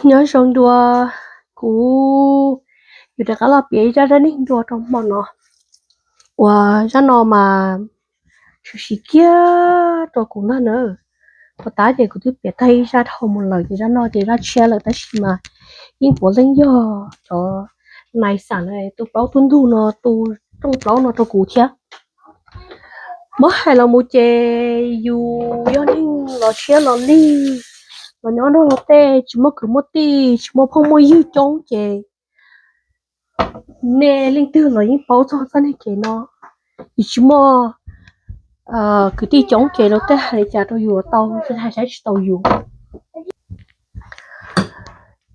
Nyob zoo dua, kuv yuav rov qab los piav ib zaj dab neeg dua rau hmo no. Uas zaj no mas tshwm sim kiag rau kuv ntag na. Puag ta ces kuv twb piav tag ib zaj dhau mus lawm ces zaj no ces zaj tshiab lawm tab sis mas yeej puav leej yog cov nais xam na, tus plaub tub ntug no, tus rooj plaub no rau kuv thiab. Muab hais los mus ces yus yog neeg los siab los lig, los nyob nrog luag tej tsis muaj kwv muaj tij, tsis muaj phooj muaj ywg coob ces nej leej twg los yeej paub txog txoj neeg kev no. Yus tsis muaj kwv tij coob ces luag tej hais li cas rau yus tau, luag tej hais saib tsis taus yus.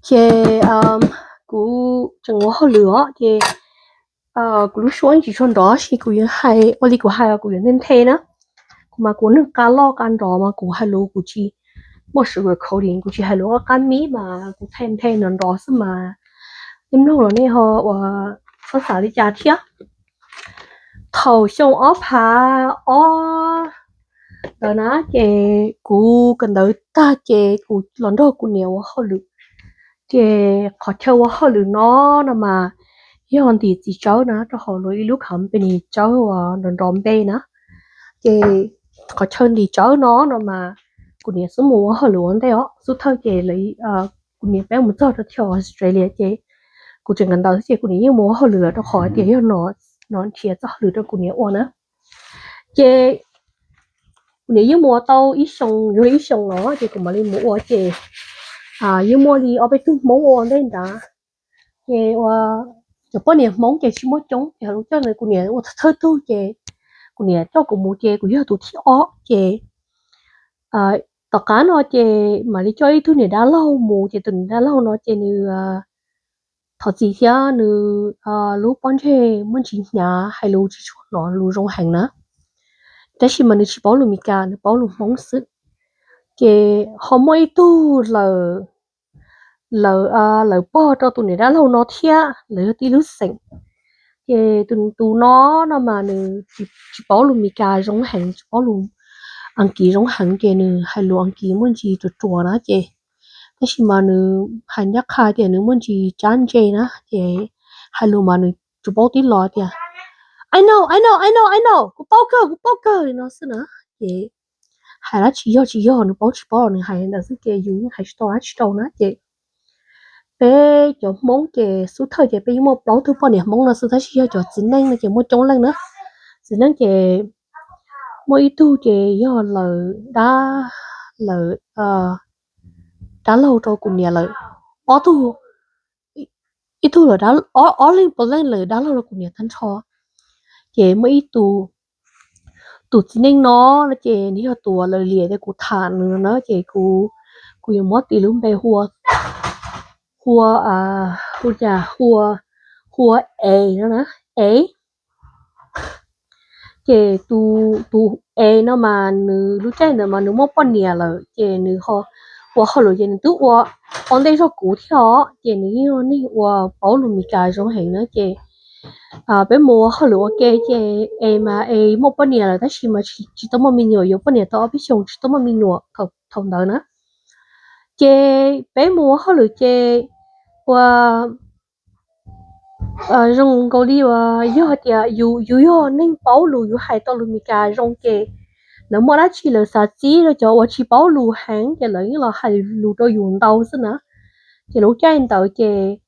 Ces kuv tseem ua hauj lwm os ces kuv lub suab tsis tshua nrov sis kuv yuav hais ua li kuv hais kuv yuav nthe nthe na. Kuv mas kuv neeg qab loj qab nrov mas kuv hais lus kuv tsis muaj sugar coating, kuv tsis hais lus qab mib mas kuv nthe nthe nrov nrov xwb mas nej mloog los nej ho ua txhob xav li cas thiab. Thaum xyoo ob phav ob ntawd na ces kuv kawm ntawv tag ces kuv los nrog kuv niam ua hauj lwm. Ces qhov chaw ua hauj lwm no no mas yog ntim txiv tsawb na, rau hauv lawv ib lub company tsawb uas nrov nrov npe na. Ces qhov chaw ntim tsawb no no mas kuv niam xub mus ua hauj lwm ua ntej os, xub thawj ces kuv niam peb mus txog rau teb chaws Australia ces kuv tseem kawm ntawv xwb ces kuv niam yeej mus ua hauj lwm lawm rau qhov tias yog no nrhiav txoj hauj lwm rau kuv niam ua na. Ces kuv niam yeej mus ua tau ib xyoos, yog ib xyoos no ces kuv mam li mus ua ces yeej muaj li ob peb tug Hmoob ua ntej ntawd. Ces ua cov poj niam Hmoob ces tsis muaj coob ces lub caij ntawd kuv niam ua thawj tug ces kuv niam coj kuv mus ces kuv yog tus thib ob ces tom qab no ces mam li coj ib tug niam dab laug mus ces tus niam dab laug no ces nws thov txim thiab nws lub pob ntseg muaj ntsis hnyav, hais lus tsis tshua hnov lus zoo heev na. Tab sis mas nws tsis paub lus Meskas, nws paub lus Hmoob xwb. Ces ho muaj ib tug lawm, lawv pog rau tus niam dab laug no thiab, lawv yog tib lub xeem. Ces tus no no mas nws tsis paub lus Meskas zoo heev, tsis paub lus Askiv zoo heev ces nws hais lus Askiv muaj ntsis ruam ruam na ces, tab sis mas nws hais ncaj qha tias nws muaj ntsis tsab ntse na ces hais lus mas nws tsuas paub tib lo tias I know, I know, I know, I know, kuv paub kawg, kuv paub kawg li no xwb na. Ces hais dab tsi yog tsis yog, nws paub tsis paub los nws hais ntawd xwb ces yus yeej hais tsis tau dab tsi rau na ces peb cov Hmoob ces xub thawj ces peb yeej muaj plaub tug poj niam Hmoob no xwb tab sis yog cov txiv neej no ces muaj coob leej na. Txiv neej ces muaj ib tug ces yog lawv dab, lawv dab laug rau kuv niam lawm ob tug, ib tug lawv, ob leeg puav leej lawv dab laug rau kuv niam tag nrho. Ces muaj ib tug, tus txiv neej no no ces nws yog tus uas lawv liam tias kuv tham nws na ces kuv, kuv yuav muab tis lub npe hu ua, hu ua, hu cas hu ua, hu ua Es no na, Es. Ces tus, tus Es no mas nws lub caij ntawd mas nws muaj poj niam lawm ces nws ua hauj lwm ces nws twb ua ua ntej zog kuv thiab os ces nws yeej yog neeg uas paub lus Meskas zoo heev na ces peb mus ua hauj lwm ua ke ces Es mas Es muaj poj niam lawm tab sis mas tsis tau muaj me nyuam, yuav poj niam tau ob peb xyoos tsis tau muaj me nyuam thaum ntawd na. Ces peb mus ua hauj lwm ces ua zoo nkaus li uas yog tias yus, yus yog neeg paub lus, yus hais tau lus Meskas zoo ces lawv muaj dab tsi lawv xav txib rau cov uas tsis paub lus heev ces lawv yeej los hais lus rau yus ntau xwb na. Ces lub caij ntawd ces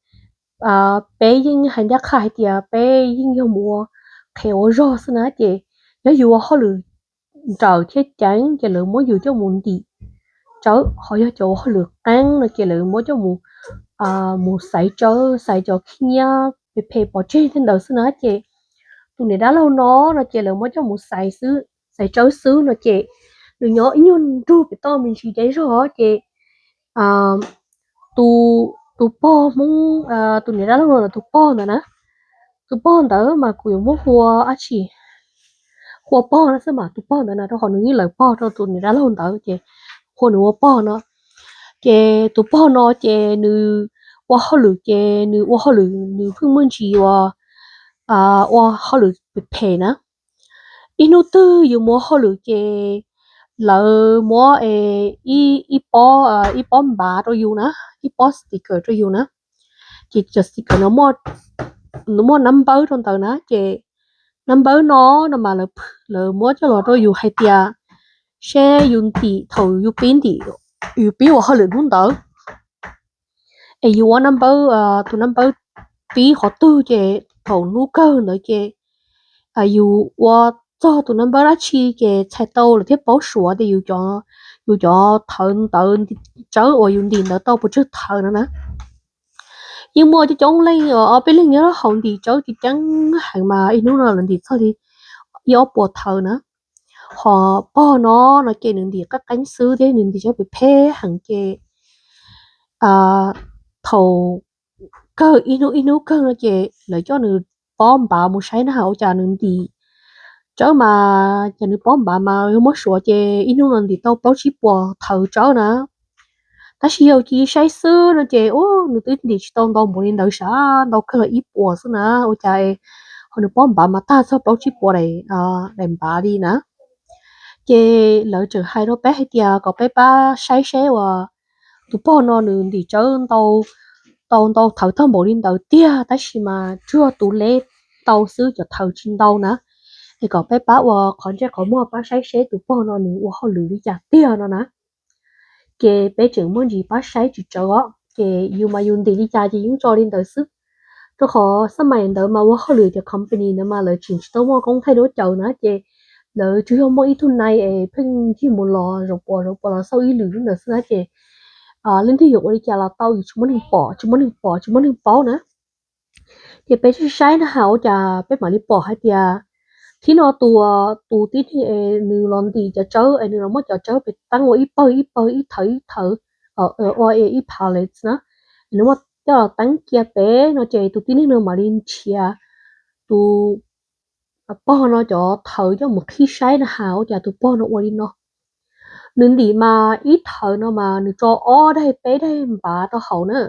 peb yeej hais ncaj qha hais tias peb yeej yog mus ua qhev ua zog xwb na ces yog yus ua hauj lwm nrawm thiab ceev ces lawv muab yus coj mus ntim tsawb, ho yog cov ua hauj lwm qeeb no ces lawv muab coj mus, mus xaiv tsawb, xaiv cov khib nyiab phem phem pov tseg tej ntawd xwb na ces tus niam dab laug no no ces lawv muab coj mus xaiv xwb, xaiv tsawb xwb no ces nws nyob ib nyuag nrug pem toj me ntsis deb zog ces tus, tus pog Hmoob, tus niam dab laug no tus pog ntawd na, tus pog ntawd mas kuv yuav muab hu ua dab tsi, hu ua pog no xwb mas tus pog ntawd na rau qhov nws yeej lawm pog rau tus niam dab laug ntawd ces hu nws ua pog no. Ces tus pog no ces nws ua hauj lwm ces nws ua hauj lwm nws pheej muaj ntsis ua, ua hauj lwm phem phem na. Ib hnub twg yus mus ua hauj lwm ces lawv muab ib pob, ib pob npav rau yus na, ib pob sticker rau yus na. Ces cov sticker no muaj nab npawb rau ntawd na, ces nab npawb no no mas lawv muab coj los rau yus hais tias seb yus ntim thaum yus pib ntim, yus pib ua hauj lwm hnub ntawd es yus ua nab npawb, tus nab npawb pib qhov twg, ces thaum hnub kawg ntawd ces yus ua txog tus nab npawb dab tsi ces txhais tau lawv thiaj paub suav tias yus cov thawv ntawd, tsawb uas yus ntim ntawd tau puas tsawg thawv no na. Yeej muaj coob coob leej, ob peb leeg nyob hauv ntim tsawb ceev ceev heev mas ib hnub no lawv ntim txog li ib ob puas thawv na. Ho pog no no ces nws ntim qab qeeb xwb thiab nws ntim tsawb phem phem heev ces thaum kawg ib hnub ib hnub kawg no ces lawv coj nws pob npav mus saib na has ua cas nws ntim tsawb mas, cas nws pob npav mas yog muab suav ces ib hnub no ntim tau plaub tsib puas thawv tsawb na. Tab sis yog cia saib xwb no ces nws twb ntim tsis tau ntau npaum li ntawd, sav ntau kawg los ib puas xwb na ua cas ho nws pob npav mas tag txog plaub tsib puas daim npav li na. Ces lawv tseem hais rau peb hais tias kom peb pab saib seb uas tus pog no nws ntim tsawb ntau, tau ntau thawv tag npaum li ntawd tiag tab sis mas tsuas tus leb tau xwb, cov thawv tsis ntau na. Es kom peb pab ua qhov ntsej qhov muag pab saib seb tus pog no nws ua hauj lwm li cas tiag no na. Ces peb tseem muaj ntsis pab saib tsis tsawv os, ces yus mas yus ntim li cas ces yeej tso li ntawd xwb. Rau qhov xab mais ntawd mas ua hauj lwm cov company ntawd mas lawv tseem tsis tau muaj koob thaij duab caws na, ces lawv tsuas yog muaj ib tug nai es pheej ncig mus los zaum puas zaum puas los xauj ib lwm lub ntawd xwb na, ces leej twg yuav ua li cas los tau, yus tsis muaj neeg pom, tsis muaj neeg pom, tsis muaj neeg paub na. Ces peb saib saib na has ua cas peb mam li pom hais tias thib no tus, tus tib neeg es nws los ntim cov tsawb es nws los muab cov tsawb pem teeb ua ib pawg ib pawg ib thawv ib thawv, ua ib pallets na, nws muab coj los teeb cia pem no ces tus tib neeg no mam li nrhiav tus pog no cov thawv coj mus qhib saib na has ua cas tus pog no ua li no. Nws ntim mas ib thawv no mas nws tso ob daim peb daim npav rau hauv na.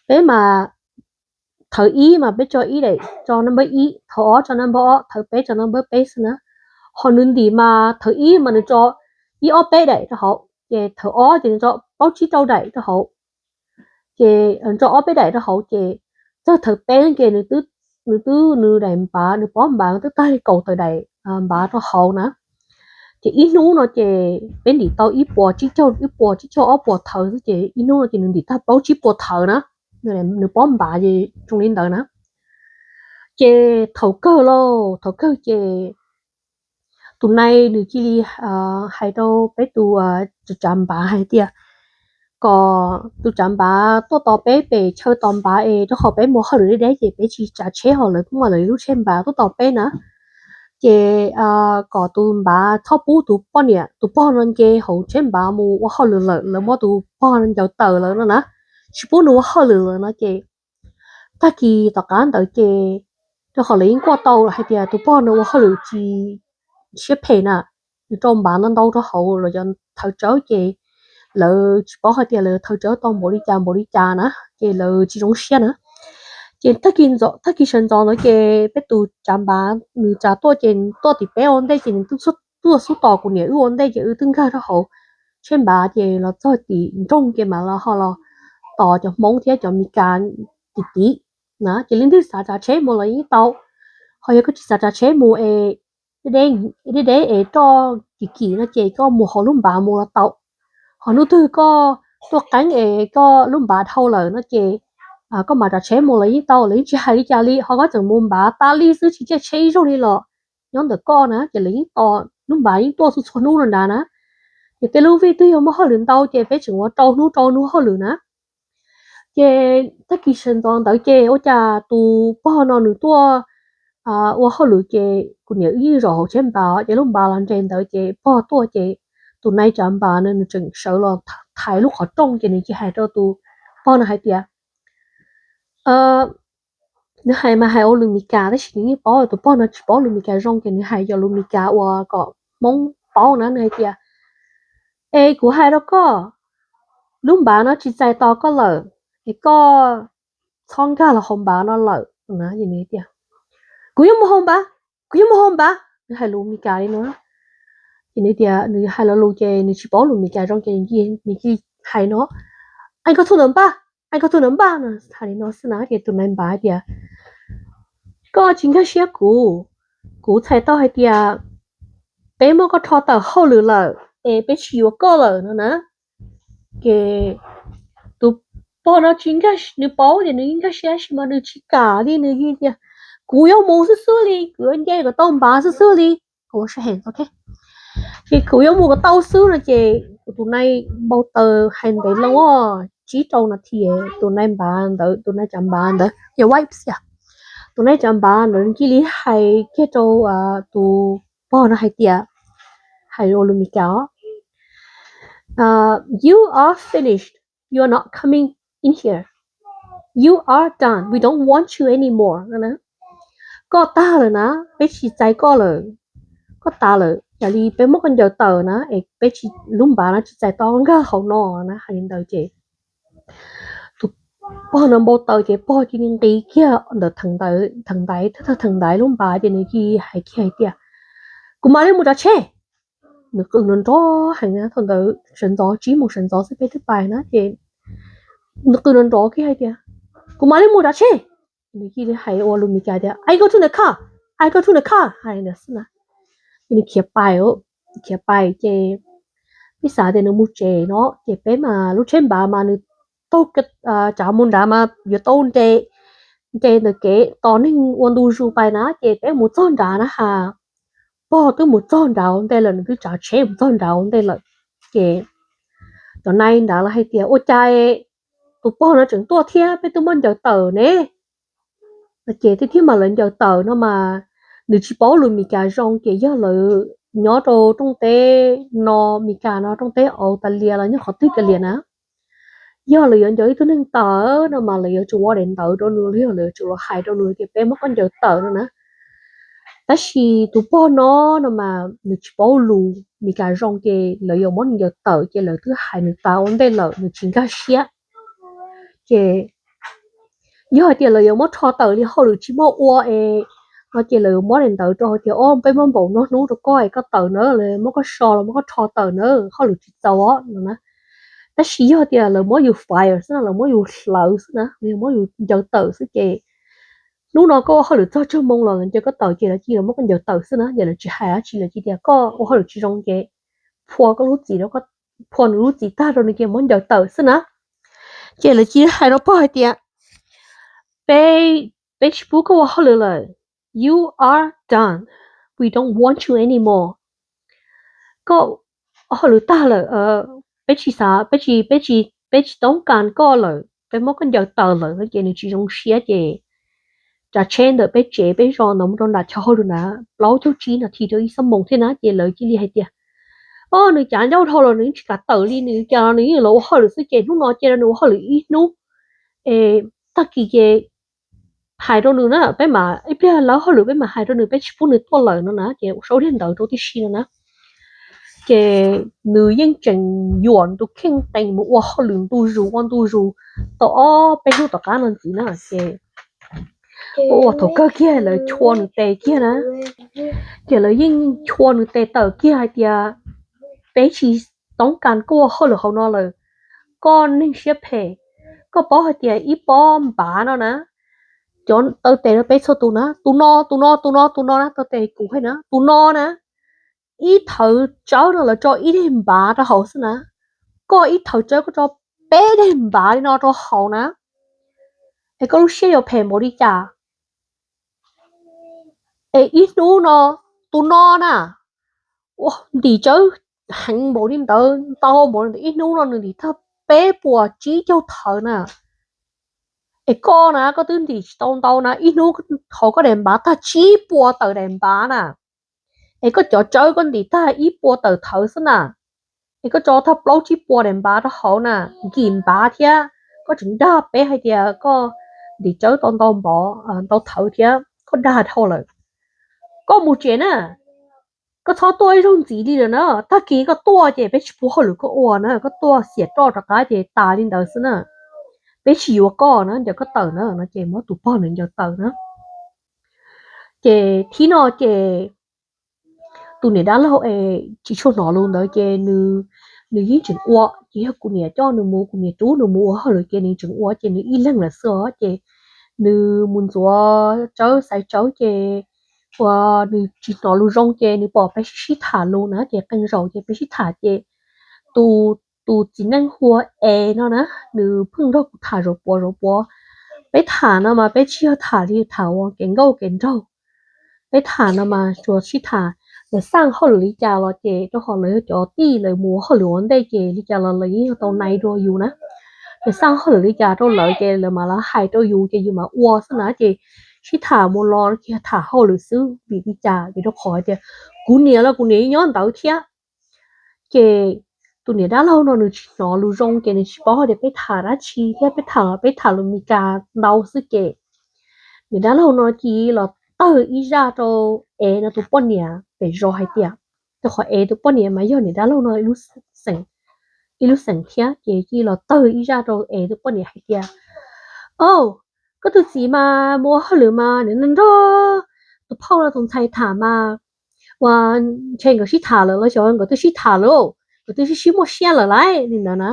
Peb mas thawv ib mas peb tso ib daim, tso nab npawb ib, thawv ob tso nab npawb ob, thawv peb tso nab npawb peb xwb na. Ho nws ntim mas thawv ib mas nws tso ib ob peb daim rau hauv, ces thawv ob ces nws tso plaub tsib rau daim rau hauv, ces tso ob peb daim rau hauv ces txog thawv peb ces nws twb, nws daim npav, nws pob npav twb tag li kaum tawm daim npav rau hauv na. Ces ib hnub no ces peb ntim tau ib puas tsib caug, ib puas tsib caug ob puas thawv xwb ces ib hnub no ces nws ntim tag plaub tsib puas thawv na. Nws pob npav ces zoo li ntawd na. Ces thaum kawg lauj, thaum kawg ces tus nai nws cia li hais rau peb tus tsav npav hais tias kom tus tsav npav tuaj tos peb pem chaw tos npav es rau qhov peb mus hauj lwm deb deb ces peb tsis tsav tsheb, ho lawv kuj muaj lawv lub tsheb npav tuaj tos peb na. Ces kom tus npav txhob pub tus poj niam, tus pog no nce hauv tsheb npav mus ua hauj lwm lawm, lawv muab tus pog no ncaws tawm lawm no na, tsis pub nws ua hauj lwm lawm no ces tag kis tom qab ntawd ces rau qhov lawv yeej kuaj tau hais tias tus pog no ua hauj lwm tsis siab phem na, nws rau npav ntau ntau rau hauv los yog thawv tsawb ces lawv tsis paub hais tias lawv thawv tsawb tau npaum li cas npaum li cas na, ces lawv tsis zoo siab na. Ces tag kis sawv ntxov ntawd ces peb tus tsav npav nws tsav tuaj ces tuaj tim peb ua ntej ces nws tuaj xub tos kuv niam wb ua ntej ces wb twb nkag rau hauv tsheb npav ces los txog tim nroog ces mam los ho los tos cov Hmoob thiab cov Meskas tim tid na. Ces leej twg xav tsav tsheb mus los yeej tau, ho yog koj tsis xav tsav tsheb mus es deb deb es roj kim kim no ces koj mus hauv lub npav mus los tau. Ho hnub twg koj tuaj qeeb es koj lub npav dhau lawm no ces koj mam tsav tsheb mus los yeej tau, lawv yeej tsis hais li cas li. Ho koj tseem mus npav tas li xwb tsis ciaj tsheb ib zaug li los nyob ntawm koj na, ces lawv yeej tos, lub npav yeej tuaj txhua txhua hnub no nrad na. Ces tej lub vij twg yog muaj hauj lwm ntau ces peb tseem ua rau hnub rau hnub hauj lwm na. Ces tag kis sawv ntxov ntawd ces ua cas tus pog no nws tuaj ua hauj lwm ces kuv niam wb yeej zaum hauv tsheb npav ces lub npav los nres ntawd ces pog tuaj ces tus nai tsav npav no nws tseem sawv los thaiv lub qhov rooj ces nws cia hais rau tus pog no hais tias, nws hais mas hais ua lus Meskas tab sis nws yeej paub, tus pog no tsis paub lus Meskas zoo ces nws hais cov lus Meskas uas kom Hmoob paub na, nws hais tias, es kuv hais rau koj, lub npav no tsis txais tos koj lawm, es koj txhob nkag los hauv npav no lawm. Kuv yuav mus hauv npav, kuv yuav mus hauv npav, nws hais lus Meskas li no. Ces nws tias nws hais lo lus ces nws tsis paub lus Meskas zoo ces nws cia li hais no, I Ai koj thu ntawm npaj, ai koj thu ntawm npaj no, hais li no xwb na. Ces tus nai npav tias, koj tsis nkag siab kuv, kuv txhais tau hais tias peb muab koj rho tawm hauj lwm lawm es peb tsis yuav koj lawm no na. Ces tus pog no tsis nkag, nws paub tias nws nkag siab tab sis mas nws tsis kam li, nws tias, kuv yuav mus xwb xwb li, kuv yuav nce kom tau npav xwb xwb li. Ces kuv yuav mus kom tau xwb no ces tus nai npau taws hais ntev loo, tsib rau nas this, tus nai npav ntawd, tus nai cav npav ntawd, yog wipes yom, tus nai cav npav ntawd cia li hais kiag rau tus pog no hais tias, hais ua lus Mis Kas os, you are finished, you are not coming in here, you are done, we don't want you anymore. Koj tag lawm na, peb tsis txais koj lawm, koj tas lawm, yog li peb muab koj ncaws tawm na es peb tsis, lub npav no tsis txais tau nkag hauv no na. Hais li ntawd ces tus pog no npau taws ces pog cia li nqis kiag ntawm theem ntaiv, thawj thawj theem ntaiv lub npav ces nws cia li hais kiag hais tias, kuv mam li mus tsav tsheb. Nws qw nrov nrov heev na, thaum ntawd sawv ntxov tsib moos sawv ntxov xwb peb twb pais na ces nws qw nrov nrov kiag hais tias, kuv mam li mus tsav tsheb. Nws cia li hais ua lus Mis Kas tias, I go to the car, I go to the car, hais li ntawd xwb na. Ces nws khiav pais, khiav pais ces peb xav tias nws mus tsev no ces peb mas lub tsheb npav mas nws taug tsav mus nrad mas yuav tau nres, nres ntawm kev tos neeg ua ntu zus pais na ces peb mus txog nrad na has. Pog twb mus txog nrad ua ntej lawm, nws twb tsav tsheb mus txog nrad ua ntej lawm. Ces cov nai nrad los hais tias, ua cas tus pog no tseem tuaj thiab, peb twb muab ncaws tawm ne. Ces thiaj thiaj mas lawv ncaws tawm no mas nws tsis paub lus Mis Kas zoo ces yog lawv nyob rau rooj teb no, Mis Kas no, rooj teb Australia los nyob qhov twg kiag li na, yog lawv yuav ncaws ib tug neeg tawm no mas lawv yuav tsum ua daim ntawv rau nws, yog lawv yuav tsum los hais rau nws tias peb muab koj ncaws tawm no na. Tab sis tus pog no no mas nws tsis paub lus Mis Kas zoo ces lawv yuav muab nws ncaws tawm ces lawv twb hais nws tas ua ntej lawm, nws tsis nkag siab. Ces yog hais tias lawv yuav muab rho tawm li hauj lwm tsis muaj ua es no ces lawv muab daim ntawv rau hais tias, o, peb muab npaum no hnub rau koj es koj tawm na, lawv muab koj so los muab koj rho tawm na, hauj lwm tsis txaus os no na. Tab sis yog tias lawv muab yus fire xwb na, lawv muab yus hlawv xwb na, lawv muab yus ncaws tawm xwb ces hnub no koj ua hauj lwm txog tsawg moo los lawv ncaws koj tawm ces lawv cia li muab koj ncaws tawm xwb na. Ces lawv tsis hais dab tsi, lawv cia tias koj ua hauj lwm tsis zoo ces phua koj lub txim, phua nws lub txim tag rau nws ces muab ncaws tawm xwb na. Ces lawv cia li hais rau pog hais tias, peb, peb tsis pub koj ua hauj lwm lawm, you are done, we don't want you anymore. Koj ua hauj lwm tag lawm, peb tsis xav, peb tsis, peb tsis, peb tsis toob kas koj lawm, peb muab koj ncaws tawm lawm no ces nws tsis zoo siab ces tsav tsheb ntawm peb tsev peb zos ntawd mus rau nram chaw hauj lwm na, plaub caug tsib nas this rau ib xuab moos thiab na ces lawv cia li hais tias, o, nws cav ncauj dhau los nws yeej tsis kam tawm li, nws cas nws yeej los ua hauj lwm xwb ces hnub no cia rau nws ua hauj lwm ib hnub es tag kis ces hais rau nws na, peb mam ib pliag lawv hauj lwm peb mam hais rau nws, peb tsis pub nws tuaj lawm no na ces ua sau daim ntawv rau tib si no na. Ces nws yeej tseem yuam nws tus kheej teem mus ua hauj lwm ntu zus ua ntu zus tau ob peb hnub tom qab no ntxiv na ces ua thaum kawg kiag lawv chua nws tes kiag na. Ces lawv yeej chua nws tes tawm kiag hais tias, peb tsis toob kas koj ua hauj lwm hauv no lawm, koj neeg siab phem, koj paub hais tias ib pob npav no na, cov taw tes rau peb txhua tus na, tus no, tus no, tus no, tus no na, taw tes kuv hais na, tus no na, ib thawv tsawb no lawv tso ib daim npav rau hauv xwb na, koj ib thawv tsawb koj tso peb daim npav li no rau hauv na, es koj lub siab yuav phem npaum li cas? Es ib hnub no, tus no na, ua ntim tsawb heev npaum li ntawd, ntau npaum li ntawd, ib hnub no nws ntim tag peb puas tsib caug thawv na. Es koj na koj twb ntim tsis tau ntau na, ib hnub hauv koj daim npav tag tsib puas tawm daim npav na. Es koj cov tsawb koj ntim tag ib puas tawm thawv xwb na. Es koj tso tag plaub tsib puas daim npav rau hauv na, nkim npav thiab, koj tseem dag peb hais tias koj ntim tsawb tau ntau npav, ntau thawv thiab koj dag dhau lawm. Koj mus tsev na, koj txhob tuaj ib zaug ntxiv li lawm na, tag kis koj tuaj ces peb tsis pub hauj lwm koj ua na, koj tuaj xiam roj rov qab ces tas li ntawd xwb na. Peb tsis yuav koj na, ncaws koj tawm na no ces muab tus pog ntawd ncaws tawm na. Ces thib no ces tus niam dab laug es tsis tshua hnov lus ntawd ces nws nws yeej tseem ua, ces yog kuv niam coj nws mus, kuv niam rub nws mus ua hauj lwm ces nws tseem ua ces nws ib leeg lawm xwb os. Ces nws mus ntxuav tsawb xaiv tsawb ces uas nws tsis hnov lus zoo ces nws pom peb sib sib tham lus na, ces qee zaum ces peb sib tham ces tus, tus txiv neej hu ua Es no na, nws pheej nrog kuv tham zaum puav zaum puav. Peb tham no mas peb tsis yog tham li tham ua kev nkauj kev nraug. Peb tham no mas tsuas sib tham lawv xaj hauj lwm li cas los ces rau qhov lawv yog cov tij lawv mus ua hauj lwm ua ntej ces li cas los lawv yeej yog tau nai dua yus na. Lawv xaj hauj lwm li cas rau lawv ces lawv mam li hais rau yus ces yus mam ua xwb na. Ces sib tham mus los ces tham hauj lwm xwb vim li cas, vim rau qhov tias kuv niam los kuv niam nyob ntawd thiab. Ces tus niam dab laug no nws tsis hnov lus zoo ces nws tsis paub tias peb tham dab tsi thiab peb tham los peb tham lus Meskas ntau xwb ces niam dab laug no cia li los tawg ib zaj rau Es no tus poj niam pem zos hais tias, rau qhov Es tus poj niam mas yog niam dab laug no ib lub xeem thiab ces cia li los tawg ib zaj rau Es tus poj niam hais tias, Au, koj tus txiv mas mus ua hauj lwm mas nws nrog tus phauj no tus ntxhais tham mas uas ntshe nkawd sib tham lawm los xyov nkawd twb sib tham lawm, nkawd twb sib sib muaj siab lawm lauj li ntawd na.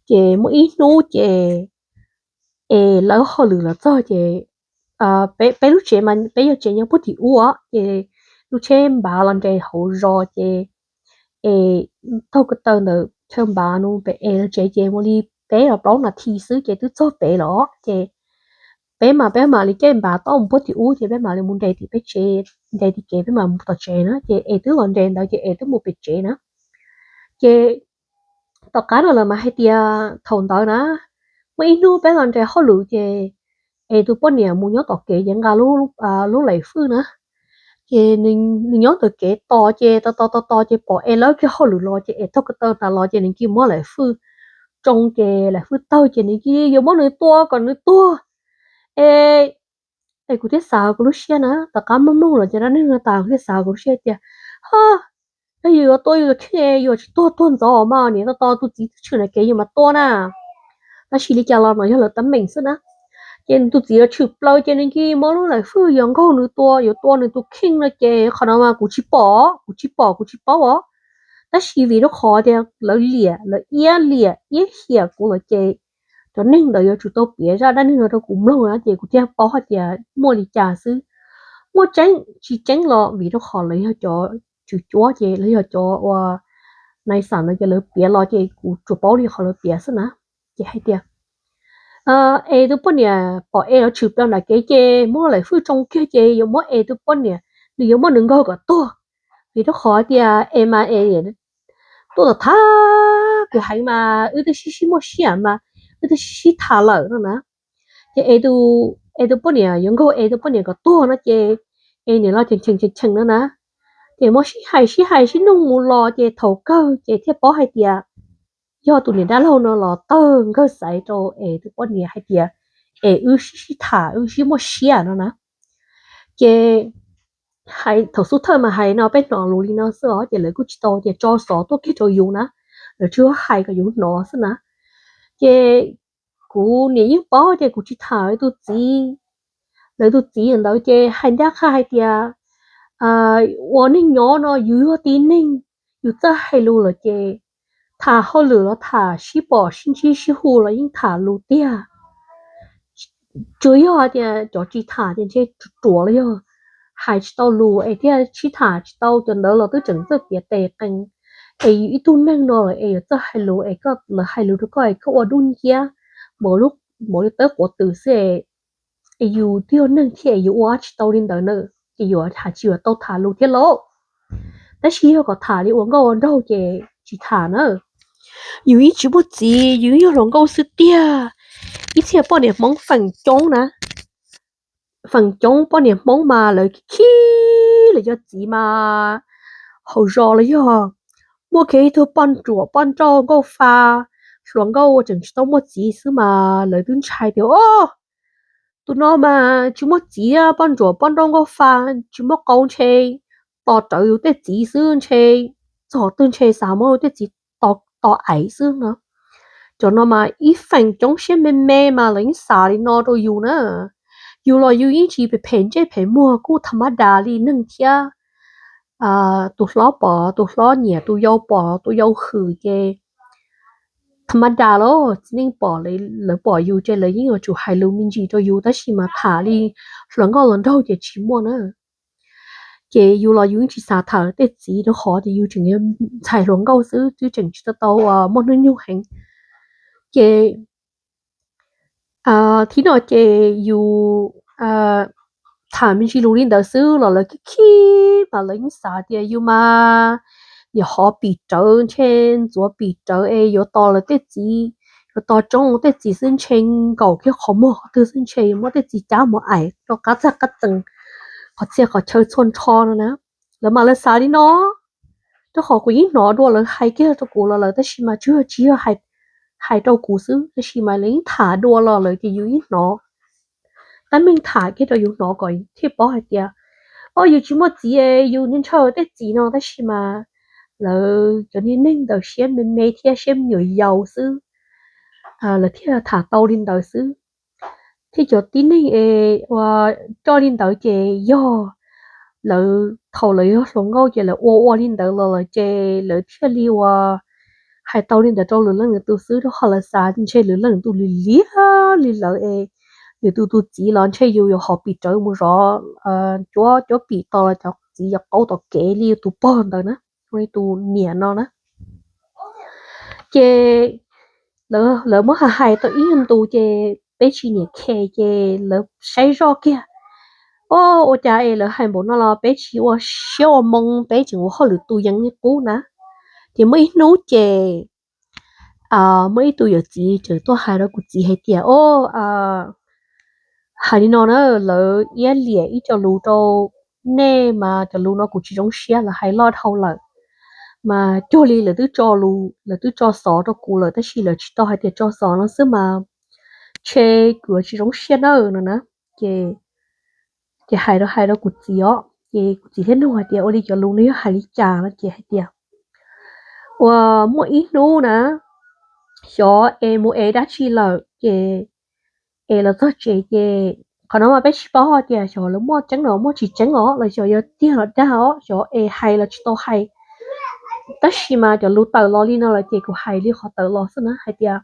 Ces muaj ib hnub ces Es lawb hauj lwm los txog ces peb lub tsev mas peb yog tsev nyob puag tim ub ces lub tsheb npav los nres hauv zos ces Es taug ko taw ntawm chaw npav no pem Es lawv tsev ces mus li peb los plaub nas this xwb ces twb txog pem lawm ces peb mas peb mam li caij npav toj mus puag tim ub ces peb mam li mus nres tim peb tsev, nres tim kev peb mam mus tom tsev na. Ces Es twb los nres ntawd ces Es twb mus pem tsev na. Ces tom qab no lawv mas hais tias thaum ntawd na, muaj ib hnub peb los nres hauj lwm ces Es tus poj niam mus nyob tom kev ces nqa lub laim fwj na. Ces nws nyob ntawm kev tos ces tos tos tos tos ces pom Es lawb kiag hauj lwm los ces Es taug ko taw tas los ces nws cia li muab laim fwj tsoo ces laim fwj tawg ces nws cia li yuav muab nws tua kom nws tuag. Es, es kuv thiaj xav hauv kuv lub siab na, tom qab mloog mloog los ces dab neeg no tas kuv thiaj xav hauv kuv lub siab tias, Ho, yog yus yuav tua yus tus kheej yus tsis tuag tuag ntxov mas niam tos tos tus txiv twb tshwm nram kev yus mas tua na. Tab sis li cas los no yog lawv teeb meem xwb na. Ces tus txiv yuav tshwm plaws ces nws cia li muab lub laim fwj yuav nkaug nws tua, yuav tua nws tus kheej no ces qhov no mas kuv tsis pom, kuv tsis pom, kuv tsis paub os. Tab sis vim rau qhov tias lawv liam, lawv iab liam iab hiam kuv lawm ces cov neeg ntawd yuav tsum tau piav zaj dab neeg no rau kuv mloog na ces kuv thiaj paub hais tias muaj li cas xwb. Muaj tseeb tsis tseeb los vim rau qhov lawv yog cov tswv cuab ces lawv yog cov uas nais xam no ces lawv piav los ces kuv tsuas paub li qhov lawv piav xwb na. Ces hais tias Es tus poj niam pom Es los tshwm plaws nram kev ces muab laim fwj tsoo kiag ces yuav muab Es tus poj niam, nws yuav muab nws nkaug kom tuag. Vim rau qhov tias Es mas es tuaj tom thab kuv heev mas wb twb sib sib muaj siab mas wb twb sib sib tham lawm no na. Ces Es tus poj niam yuav nkaug Es tus poj niam kom tuag no ces Es niam los cheem cheem cheem cheem no na. Ces muab sib hais sib hais sib nug mus los ces thaum kawg ces thiaj paub hais tias yog tus niam dab laug no los tawg nkawg xaiv rau Es tus poj niam hais tias es wb sib sib tham wb sib muaj siab no na. Ces thaum xub thawj mas hais no peb hnov lus li no xwb os ces lawv kuj tsis tau tias tso xov tuaj kiag rau yus na, lawv tsuas hais kom yus hnov xwb na. Ces kuv niam yeej paub ces kuv tsis tham lawv tus txiv. Lawv tus txiv ntawd ces hais ncaj qha hais tias ua neeg nyob no yus yog tib neeg, yus txawj hais lus lawm ces tham hauj lwm los tham sib pom sib ntsib sib hu los yeej tham lus tiag. Tsuas yog tias cov tsis tham ces ntshe ruam los yog hais tsis tau lus es thiaj sib tham tsis tau, cov ntawd los twb tseem txawj piav tes qees. Es yus ib tug neeg no lawm es yuav txawj hais lus es koj, lawv hais lus rau koj es koj ua dub nciab npaum li tawb quav twm xwb es yus twb yog neeg thiab es yus ua tsis tau li ntawd na, ces yus hais tsis tau tham lus thiab lauj. Tab sis yog kom tham li ua nkauj ua nraug ces tsis tham na. Yus yeej tsis muaj txiv, yus yog hluas nkauj xwb tiag. Ib txhia poj niam Hmoob feem coob na, feem coob poj niam Hmoob mas lawv khib lawv cov txiv mas hauv zos los yog muaj kiag ib tug poj ntsuam poj nrauj nkauj fa, hluas nkauj tseem tsis tau muaj txiv xwb mas lawv twb ntshai tias o, tus no mas tsis muaj txiv, poj ntsuam poj nrauj nkauj fa, tsis muaj qau ntshe tos rawv yus tej txiv xwb ntshe, txog twg ntshe xav muab yus tej txiv tos aim xwb no. Cov no mas ib feem coob siab me me mas lawv yeej xav li no rau yus na. Yus los yus yeej tsis phem ntsej phem muag kuj tham mab das li neeg thiab. tus hlob pom, tus hlob nyiam, tus yau pom, tus yau hwm ces tham ma das los txiv neej pom, lawv pom yus ces lawv yeej yuav tsum hais lus me ntsis rau yus, tab sis mas tham li hluas nkauj los nraug ces tsis muaj na. Ces yus los yus yeej tsis xav tham tej txiv rau qhov tias yus tseem yog ntxhais hluas nkauj xwb, twb tseem tsis tau tau muaj hnub nyoog heev. Ces thib no ces yus tham me ntsis lus li ntawd xwb los lawv khib khib mas lawv yeej xav tias yus mas niam hov pim rawv, ntshe ntxuav pim rawv es yuav tos lawv tej txiv, yuav tos tsoob tej txiv xwb, ntshe nkaum kiag qhov muag qhov twg xwb ntshe yuav muab tej txiv cab mus aim rau qab txag qab txees, qhov txhia qhov chaw txhua nrho no na. Lawv mas lawv xav li no, rau qhov kuv yeej hnov dua lawv hais kiag rau kuv los lawm, tab sis mas tsuas yog tsis yog hais rau kuv xwb, tab sis mas lawv yeej tham dua los lawm ces yus yeej hnov. Tab meeg tham kiag rau yus hnov kom thiaj paub hais tias, o, yus tsis muaj txiv, yus ntshaw tej txiv no, tab sis mas lawv cov niag neeg ntawd siab me me thiab siab me nyuam yaus xwb, lawv thiaj tham tau li ntawd xwb. Thiab cov tib neeg es ua coj li ntawd ces yog lawv thaum lawv yog hluas nkauj ces lawv ua ua li ntawd los lawm ces lawv thiaj li ua hais tau li ntawd rau lwm leej lwm tus xwb, rau qhov lawv xav ntshe lwm leej lwm tus li liab li lawv es lwm tus tus txiv los ntshe yus yuav hov pim rawv mus zov cuab cuab pim tos los cov txiv yuav qaug tom kev li tus pog ntawd na, li tus niam no na. Ces lawv muab hais hais tau ib nyuag ntu ces peb tsis niam khe ces lawv saib zoj kiag, o, ua cas es lawv hais npaum no los peb tsis ua siab ua moo, peb tseem ua hauj lwm tu yees li qub na. Ces muaj ib hnub ces muaj ib tug yawm txiv tseem tuaj hais rau kuv txiv hais tias, o, hais li no na, lawv iab liam ib co lus rau nej mas cov lus no kuv tsis zoo siab, lawv hais loj dhau lawm. Mas cuag li lawv twb tso lus, lawv twb tso xov rau kuv lawm tab sis lawv tsis tau hais tias tso xov no xwb mas ntshe kuv yuav tsis zoo siab nawb no na. Ces, ces hais rau hais rau kuv txiv os, ces kuv txiv thiaj nug hais tias ua li cov lus no yog hais li cas no ces hais tias, uas muaj ib hnub na, xyov es mus ev dab tsi lawm ces es los txog tsev ces qhov no mas peb tsis paub tias xyov lawv muaj tseeb los muaj tsis tseeb os, los xyov yog tiag los dag os, xyov es hais los tsis tau hais. Tab sis mas cov lus tawm los li no lawm ces kuv hais li qhov tawm los xwb na hais tias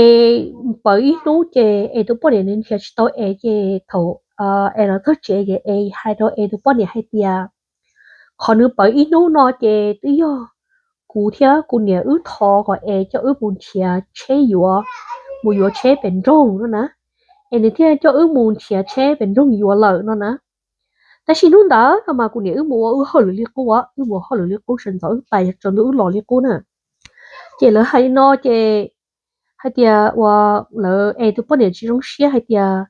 es pawv ib hnub ces es tus poj niam nws nrhiav tsis tau es ces thaum es los txog tsev ces es hais rau es tus poj niam hais tias qhov nws pawv ib hnub no ces twb yog kuv thiab kuv niam wb thov kom es coj wb mus nrhiav tsheb yuav, mus yuav tsheb pem nroog no na, es nws thiaj coj wb mus nrhiav tsheb pem nroog yuav lawm no na. Tab sis hnub ntawd no mas kuv niam wb mus ua wb hauj lwm li qub, wb mus ua hauj lwm li qub sawv ntxov wb pais tsaus ntuj wb los li qub na. Ces lawv hais li no ces hais tias uas lawv es tus poj niam tsis zoo siab hais tias,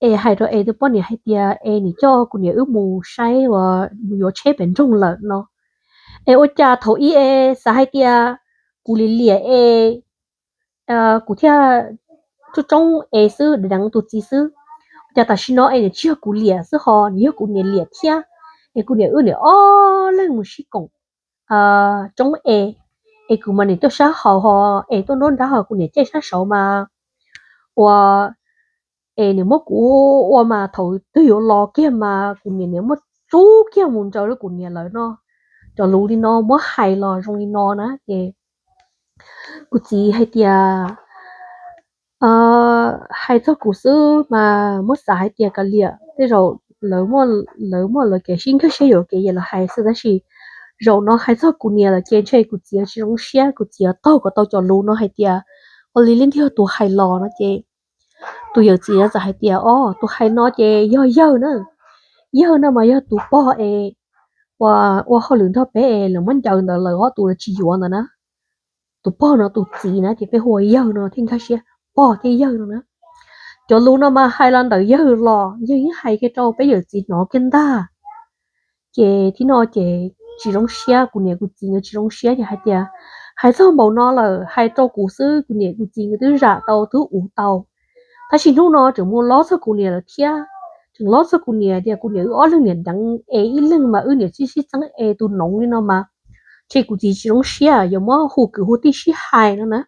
es hais rau es tus poj niam hais tias es nws coj kuv niam wb mus saib uas mus yuav tsheb pem nroog lawm no. Es ua cas thaum ub es xav hais tias kuv liam liam es kuv thiaj tsuj tsoob es xwb deev tus txiv xwb, ua cas tam sim no es nws tsis yog kuv liam xwb ho nws yog kuv niam liam thiab, es kuv niam wb niam ob leeg mus sib koom tsoob es, es kuv mas niam tuaj sab hauv ho es tuaj nruab nrab ho kuv niam caij sab saud mas ua es niam muab kuv ua mas thaum twg yuav los kiag mas kuv niam niam muab rub kiag mus ntsawv rau kuv niam lawm no. Cov lus li no muab hais los zoo li no na ces kuv txiv hais tias hais txog kuv xwb mas muab xav hais tias kav liam, tej zaum lawv muaj lawv kev sib nkag siab yuam kev ces lawv hais xwb tab sis zaum no hais txog kuv niam lawm ces ntshe kuv txiv tsis zoo siab, kuv txiv taug kom tau cov lus no hais tias ua li leej twg tus hais los no ces tus yawm txiv no txawm hais tias o tus hais no ces yog yawg na, yawg no mas yog tus pog es ua hauj lwm nrog peb es lawv muab ncaws ntawd lawm ob tus lawv tsis yuav ntawd na. Tus pog no tus txiv na ces peb hu ua yawg no thiaj nkag siab, pog thiab yawg no na. Cov lus no mas hais los ntawm yawg los yawg yeej hais kiag rau peb yawm txiv hnov kiag ntag. Ces thib no ces tsis zoo siab, kuv niam kuv txiv nkawd tsis zoo siab ces hais tias hais txog npaum no lawm hais rau kuv xwb, kuv niam kuv txiv nkawd twb zam tau twb uv tau, tab sis hnub no tseem mus lob txog kuv niam lawm thiab. Tseem lob txog kuv niam tias kuv niam wb ob leeg niam deev es ib leeg mas wb niam tsis sib txeeb es tus noov li no mas ntshe kuv txiv tsis zoo siab yuav muab hu kwv hu tij sib hais no na.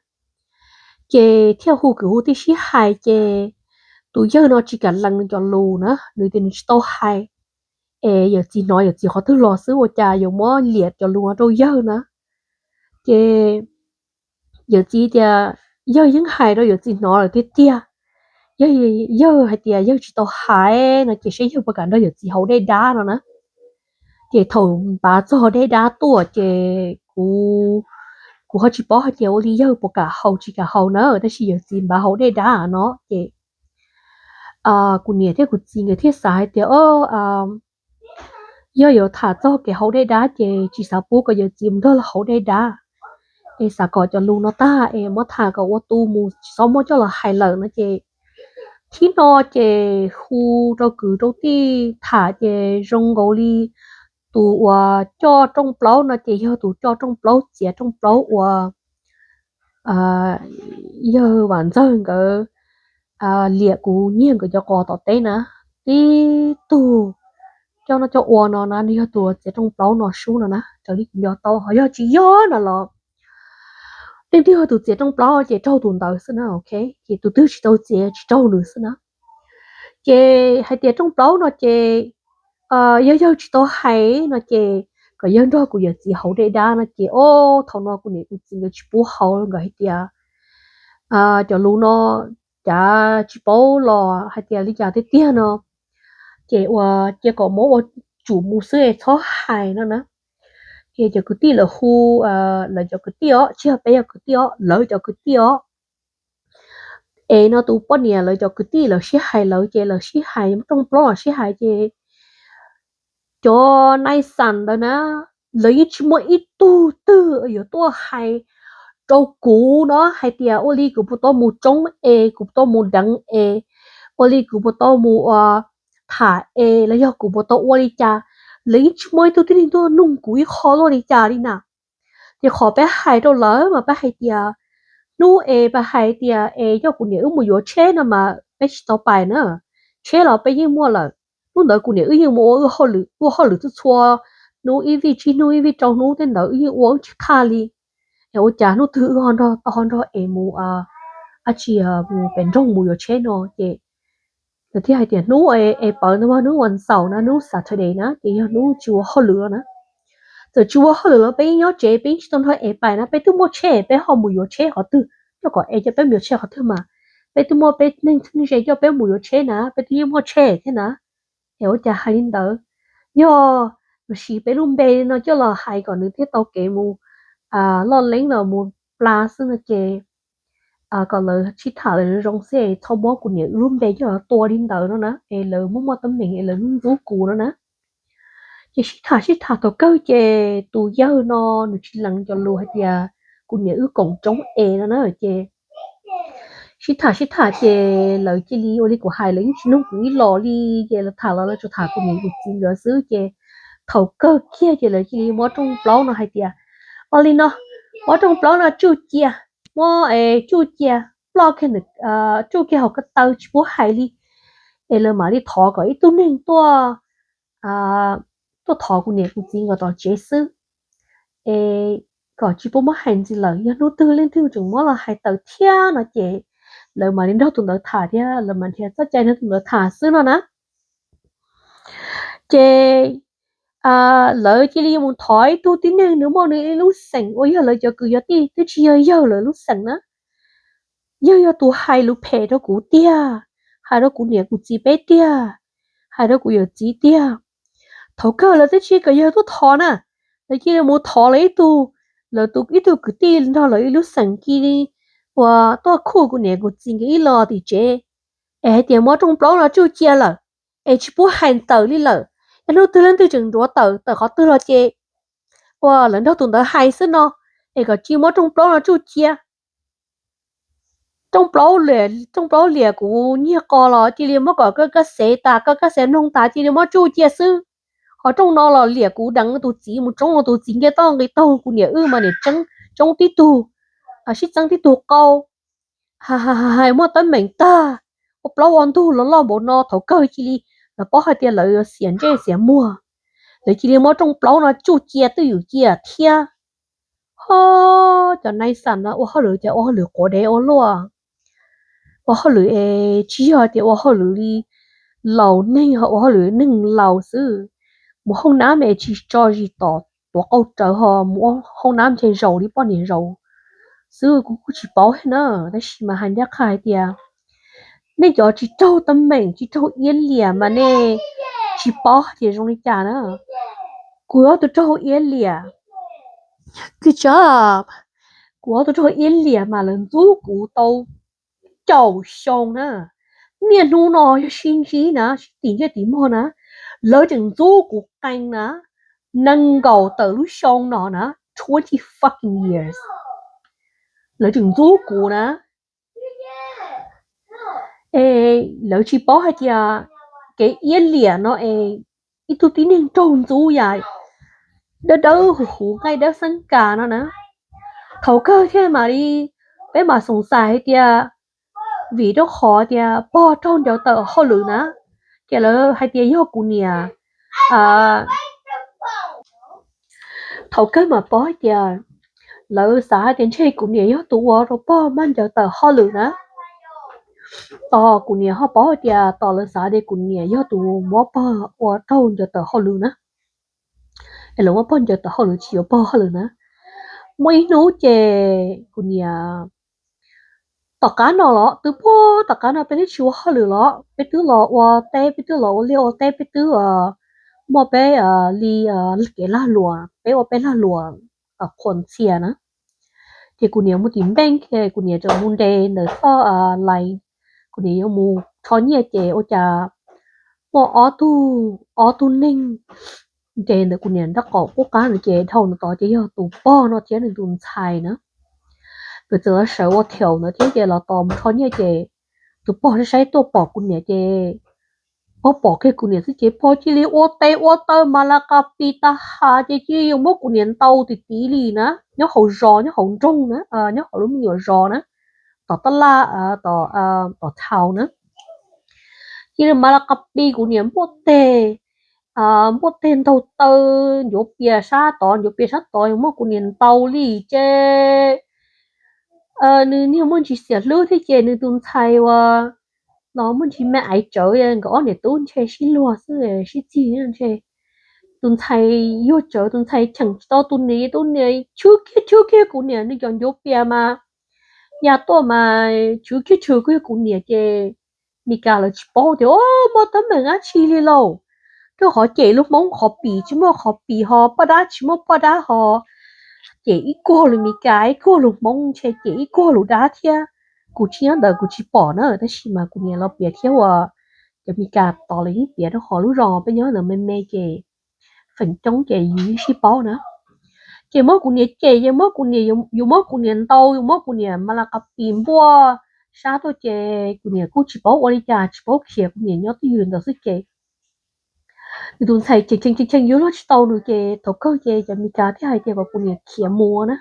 Ces thiaj hu kwv hu tij sib hais ces tus yawg no tsis kam lees nws cov lus na, nws tias nws tsis tau hais. Es yawm txiv hnov yawm txiv qhov twg los xwb ua cas yuav muab liam cov lus no rau yawg na. Ces yawm txiv tias yawg yeej hais rau yawm txiv hnov lawm tiag tiag. Yawg, yawg hais tias yawg tsis tau hais no ces saib yawg puas kam nrog yawm txiv haus dej dab no na. Ces thaum npav txog dej dab tuaj ces kuv, kuv ho tsis paub hais tias ua li yawg puas kam haus tsis kam haus na, tab sis yawm txiv npav haus dej dab no ces kuv niam thiab kuv txiv nkawd thiaj xav hais tias, o, yog yuav tham txog kev haus dej dab ces tsis xav pub kom yawm txiv mus nrog lawv haus dej dab, es xav kom cov lus no tag es muab tham kom ua tu mus tsis txhob muab coj los hais lawm no ces thib no ces hu rau kwv rau tij tham ces zoo nkaus li tus uas coj rooj plaub no ces yog tus coj rooj plaub txiav rooj plaub uas yawg Vam Ntxawg nkawd liam kuv nyiag nkawd cov qos tom teb na. Tib tug coj noj coj ua no na nws yog tus txiav rooj plaub no sub no na, raws li kuv nco tau ho yog tsis yog no los leej twg yog tus txiav rooj plaub ces raug tus ntawd xwb na, ok. Ces tus twg tsis tau txiav tsis raug nws xwb na. Ces hais tias rooj plaub no ces yog yawg tsis tau hais no ces kom yawg nrog kuv yawm txiv haus dej dab no ces o, thaum no kuv niam kuv txiv nkawd tsis pub haus, nkawd hais tias cov lus no cav tsis paub los hais tias li cas tiag tiag no, ces ua cia kom muab ua tsum mus xwb es txhob hais no na. Ces cov kwv tij lawv hu, lawv cov kwv tij os, tsis yog peb cov kwv tij os, lawv cov kwv tij os, es no tus poj niam lawv cov kwv tij lawv sib hais lawv ces lawv sib hais muab rooj plaub los sib hais ces cov nai xas ntawd na, lawv yeej tsis muaj ib tug twg yuav tuaj hais rau kuv no hais tias ua li kuv puas tau mus tsoob es, kuv puas tau mus deev es, ua li kuv puas tau mus ua tham es los yog kuv puas tau ua li cas, lawv yeej tsis muaj ib tug tib neeg tuaj nug kuv ib qho luaj li cas li na. Ces qhov peb hais rau lawv mas peb hais tias hnub es peb hais tias es yog kuv niam wb mus yuav tsheb no mas peb tsis tau pais na, tsheb los peb yeej muaj lawm. Hnub ntawd kuv niam wb yeej mus ua wb hauj lwm, ua hauj lwm txhua txhua hnub, ib vij tsib hnub ib vij rau hnub tej ntawd wb yeej ua wb tsis qhaj li. Es ua cas hnub twg wb ho nrog, tau ho nrog es mus, ab tsi, mus pem nroog mus yuav tsheb no ces lawv thiaj hais tias hnub es pawv ntawd mas hnub vas xaum na, hnub Saturday na ces yog hnub tsis ua hauj lwm na. Txawm tsis ua hauj lwm los peb yeej nyob tsev, peb yeej tsis tau nrog es pais na, peb twb muaj tsheb peb ho mus yuav tsheb qhov twg, coj kom es coj peb mus yuav tsheb qhov twg mas peb twb muaj peb neeg txheeb ze coj peb mus yuav tsheb na, peb twb yeej muaj tsheb thiab na. Es ua cas hais li ntawd, yog los siv peb lub npe no coj los hais kom nws thiaj tau kev mus loj leeb los mus pla xwb no ces kom lawv sib tham lawv zoo zoo xwb es txhob muab kuv niam wb lub npe coj los tua li ntawd no na, es lawv muaj muaj teeb meem es lawv ntxub kuv no na. Ces sib tham sib tham thaum kawg ces tus yawg no nws tsis lees cov lus hais tias kuv niam wb koom tsoob es no na ces sib tham sib tham ces lawv cia li ua li kuv hais, lawv yeej tsis nug kuv ib los li, ces lawv tham los lawv tsuas tham kuv niam kuv txiv nkawd xwb ces thaum kawg kiag ces lawv cia li muab rooj plaub no hais tias, o li no, muab rooj plaub no tsuj cia, muab tsuj cia, ploj kiag, tsuj kiag hauv ko taw tsis pub hais li, es lawv mam li thov kom ib tug neeg tuaj, tuaj thov kuv niam kuv txiv nkawd tom tsev xwb, es kom tsis pub muab hais ntxiv lawm, yog hnub twg leej twg tseem muab los hais tawm thiab no ces lawv mam li nrog tus ntawd tham thiab lawv mam nrhiav txoj cai nrog tus ntawd tham xwb no na. Ces lawv cia li mus thov ib tug tib neeg nws muaj nws ib lub xeem uas yog lawv cov kwv yog tij, twb tsis yog yawg lawv lub xeem na. Yawg yog tus hais lus phem rau kuv tiag, hais rau kuv niam kuv txiv peb tiag, hais rau kuv yawm txiv tiag. Thaum kawg lawv twb tsis kom yawg tuaj thov na, lawv cia li mus thov lawv ib tug, lawv tus ib tug kwv tij nrog lawv ib lub xeem cia li uas tuaj khuj kuv niam kuv txiv nkawd ib los tim tsev, es hais tias muab rooj plaub no tsuj cia lawm, es tsis pub hais tawm li lawm. Yog hnub twg leej twg tseem nruav tawm tawm qhov twg los ces uas lawv nrog tus ntawd hais xwb no, es kom cia muab rooj plaub no tsuj cia. Rooj plaub liam, rooj plaub liam kuv nyiag qos los cia li muab kom koj kab xev tas, koj kab xev mloog tas cia li muab tsuj cia xwb. Ho rooj no los liam kuv deev tus txiv mus tsoob, tus txiv nce toj nqis taug kuv niam wb mas niam tseeb, tsoob tib tug, sib txeeb tib tug qau. Hais muaj teeb meem tag, ua plaub ua ntug los loj npaum no thaum kawg cia li, lawv paub hais tias lawv xiam ntsej xiam muag, lawv cia li muab rooj plaub no tsuj cia twj ywm cia thiab. Ho cov nai xam no ua hauj lwm ces ua hauj lwm quav dev ua luaj, ua hauj lwm es tsis yog tias ua hauj lwm li laus neeg, ho ua hauj lwm neeg laus xwb. mus hoob nab es tsis tso zis tom tuav qau rawv ho mus ua hoob nab ntshe zaus li poj niam zaus xwb kuv kuj tsis paub thiab na. Tab sis mas hais ncaj qha hais tias nej cov tsis raug teeb meem tsis raug iab liam mas nej tsis paub hais tias zoo li cas na. Kuv yog tus raug iab liam, kuv tsa, kuv yog tus raug iab liam mas lawv ntxub kuv tau caum xyoo na. Niaj hnub no yog sib ntsib na sib tim ntsej tim muag na, lawv tseem ntxub kuv qee na, nees nkaum tawm lub xyoo no na, twenty fucking years lawv tseem ntxub kuv na. Es lawv tsis paub hais tias kev iab liam no es ib tug tib neeg raug ntxub yam dawb dawb huv huv nqaij dawb xeeb kas no na. Thaum kawg thiaj mam li peb mam xoom xais hais tias vim rau qhov tias pog raug ncaws tawm hauj lwm na, ces lawv hais tias yog kuv niam, thaum kawg mam paub hais tias lawv xav hais tias ntshe kuv niam yog tus ua rau pog maj ncaws tawm hauj lwm na. Tos kuv niam ho paub hais tias tos lawv xav tias kuv niam yog tus muab pog ua raug ncaws tawm hauj lwm na. Es lawv muab pog ncaws tawm hauj lwm tsis yuav pog hauj lwm na. Muaj ib hnub ces kuv niam, tom qab no los twb puag tom qab no peb twb tsis ua hauj lwm los peb twb los ua teb, peb twb los ua liaj ua teb, peb twb muaj peb li kev lag luam, peb ua peb lag luam qhuas ntxhias na. Ces kuv niam mus tim npeej, kuv niam tseem mus nres ntawm txoj lais, kuv niam yuav mus rho nyiaj ces ua cas muaj ob tug, ob tug neeg nres ntawm kuv niam nraub qaum qub qab ntawd ces dhau ntawd tod ces yog tus pog no thiab nws tus ntxhais na. Nkawd txawm los sawv ua thaum ntawd thiab ces los tos mus rho nyiaj ces tus pog saib saib tuaj pom kuv niam ces pog pom kiag kuv niam xwb ces pog cia li ua tes ua taw mas la qas pis tas has ces cia li yuav muab kuv niam ntaus tim tid li na, nyob hauv zos, nyob hauv nroog na, nyob hauv lub me nyuam zos na, tom tab laj, tom thaum na. Cia li mas la qas pis kuv niam npuaj teg, npuaj teg ntaus taw, ncuav pias sab tod, ncuav pias sab tod yuav muab kuv niam ntaus li ces nws niag muaj ntsis xiam hlwb thiab ces nws tus ntxhais uas los muaj ntsis me aiv tsawv, nkawd ob niam tub ntshe sib luag xwb sib txig ntshe. Tus ntxhais yuag tsawv, tus ntxhais cheem tsis tau tus niam, tus niam chwv kiag chwv kiag kuv niam, nws cov ncuav pias mas ya tuaj mas chwv kiag chwv kiag kuv niam ces Mes Kas lawv tsis paub tias muaj teeb meem dab tsi li lauj. Rau qhov cem lub Hmoob qhov pim tsis muaj qhov pim ho poj dab tsis muaj poj dab ho, cem ib kuag lus Mes Kas ib kuag lus Hmoob, ntshe cem ib kuag lus dab thiab. Kuv tsis nyob ntawd kuv tsis pom na, tab sis mas kuv niam los piav thiab uas cov Mes Kas tod lawv yeej piav rau qhov lub zos peb nyob ntawd me me ces feem coob ces yus yeej sib paub na. Ces muab kuv niam cem, ces muab kuv niam, yus muab kuv niam ntaus, yus muab kuv niam mas la qas pis npuaj sab tuaj ces kuv niam kuj tsis paub ua li cas, tsis paub khiav, kuv niam nyob twj ywm ntawd xwb ces nws tus ntxhais cheem cheem cheem yuav luag tsis tau nws ces thaum kawg ces cov Mes Kas thiaj hais tias kom kuv niam khiav mus na.